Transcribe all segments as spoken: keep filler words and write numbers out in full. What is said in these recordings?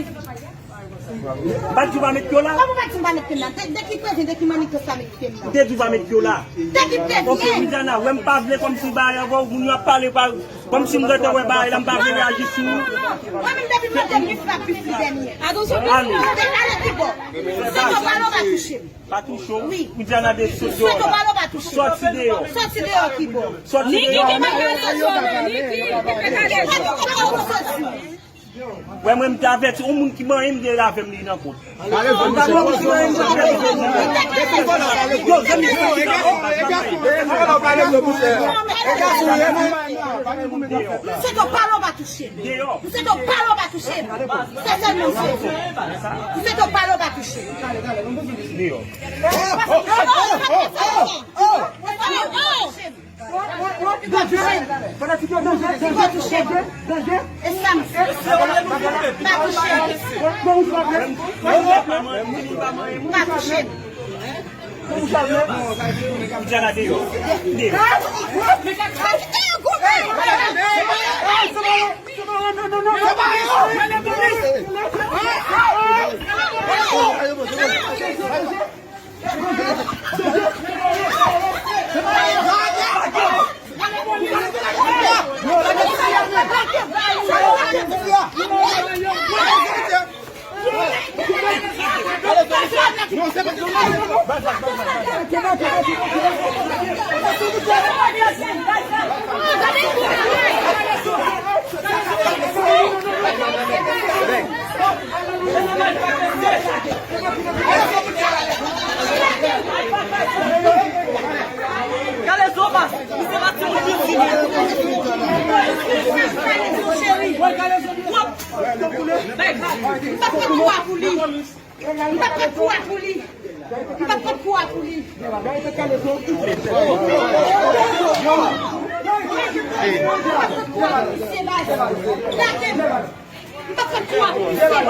M pa t di w pa met pye w la. Kòman w pa di m pa met pye m la? De, de ki prevyen, de ki mannik sa met pye m la? M te di w pa met pye w la. De ki prevyen? Ok, Widiana, wè m pa vle kòmsi bagay ankò, moun yo ap pale pa, kòmsi m gentan wè bagay la, m pa vle reyaji sou. Mwen menm depi m mande m li frap plis li dènye. Atansyon, ale. Ale ki bò? Se to pale w pa touche m. Pa touche w. Wi. Widiana de sot deyò la. Se to pale w pa touche m. Sòti deyò. Sòti deyò ki bò? Sòti deyò. Niki ki pa kale sòvè, Niki ki pa kale sòvè. Wè mwen m te avèti, yon moun ki manyen m gen avè m li nan kont. Misye to pale w pa touche m. Misye to pale w pa touche m. Se sèlman sa. Misye to pale w pa touche m. Pa touche m. Pa touche m. E sa m di. Pa touche m. Pa touche m. Widiana deyò. Deyò. Kalezo, cheri. Wòp. Bay, bay. M p ap pran kou a pou li. M p ap pran kou a pou li. M p ap pran kou a pou li. Misye baz. Lage m. M p ap pran kou a pou misye. Ann,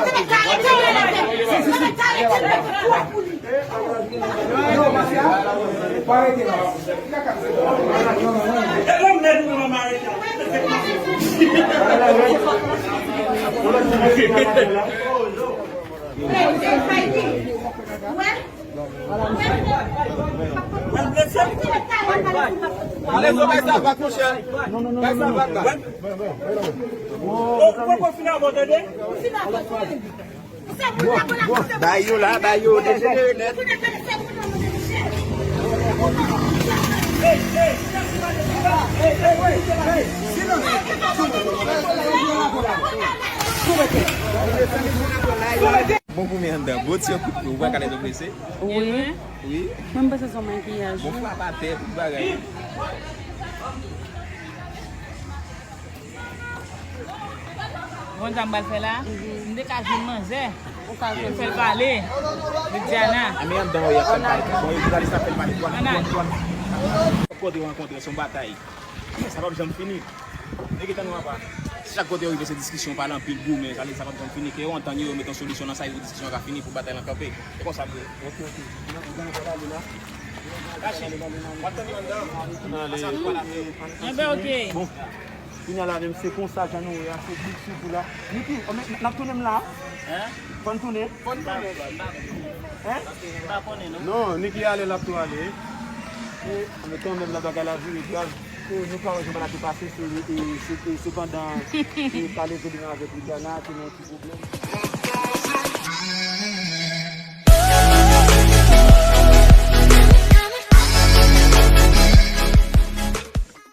mèt arete, mèt arete, mèt arete, m p ap pran kou a pou li. Kalezo, bay sa vag, monchè. Bay sa vag la. Ou poko fin avè w, tande? Bay yo la, bay yo, dejenere nèt. Bon, pou men anndan, bon ti kout pye, ou wè Kalezo blese? Wi. Wi. Mwen, m panse se yon makiyaj. Bon, frap atè, tout bagay. Bon, sa m pral fè la, m te ka jwenn manzè pou m fè l pale de Diana. A, men anndan, wi, y ap fè l pale. Bon, yo jounalis la fè l pale. Dwàn, dwàn, dwàn. Chak kote w rankontre, se yon batay. Sa p ap janm fini. Nèg etan nou apa. Si chak kote yo rive, se diskisyon, pale anpil, goumen, sa, sa p ap janm fini. Ke yo antann yo, yo met yon solisyon nan sa, yo diskisyon ka fini pou batay lan kanpe. Se konsa l ye. Ok, ok. N ap, n ap pale la. Kache. W ap tann yo anndan. Enben, ok. Bon. Kounye a la menm, se konsa jan nou ye a, se big sou kou la. Niki, n ap tounen m la. Hein? Fò n tounen. Fò n tounen. Hein? M pa konnen, non. Non, Niki ale, l ap tou ale. E, men kanmenm, la bagay la vire grav. E, nou pa wè jan bagay la te pase, se, e, se, e, se pandan, e, Kalezo li menm avèk Ridiana, te nan yon ti pwoblèm.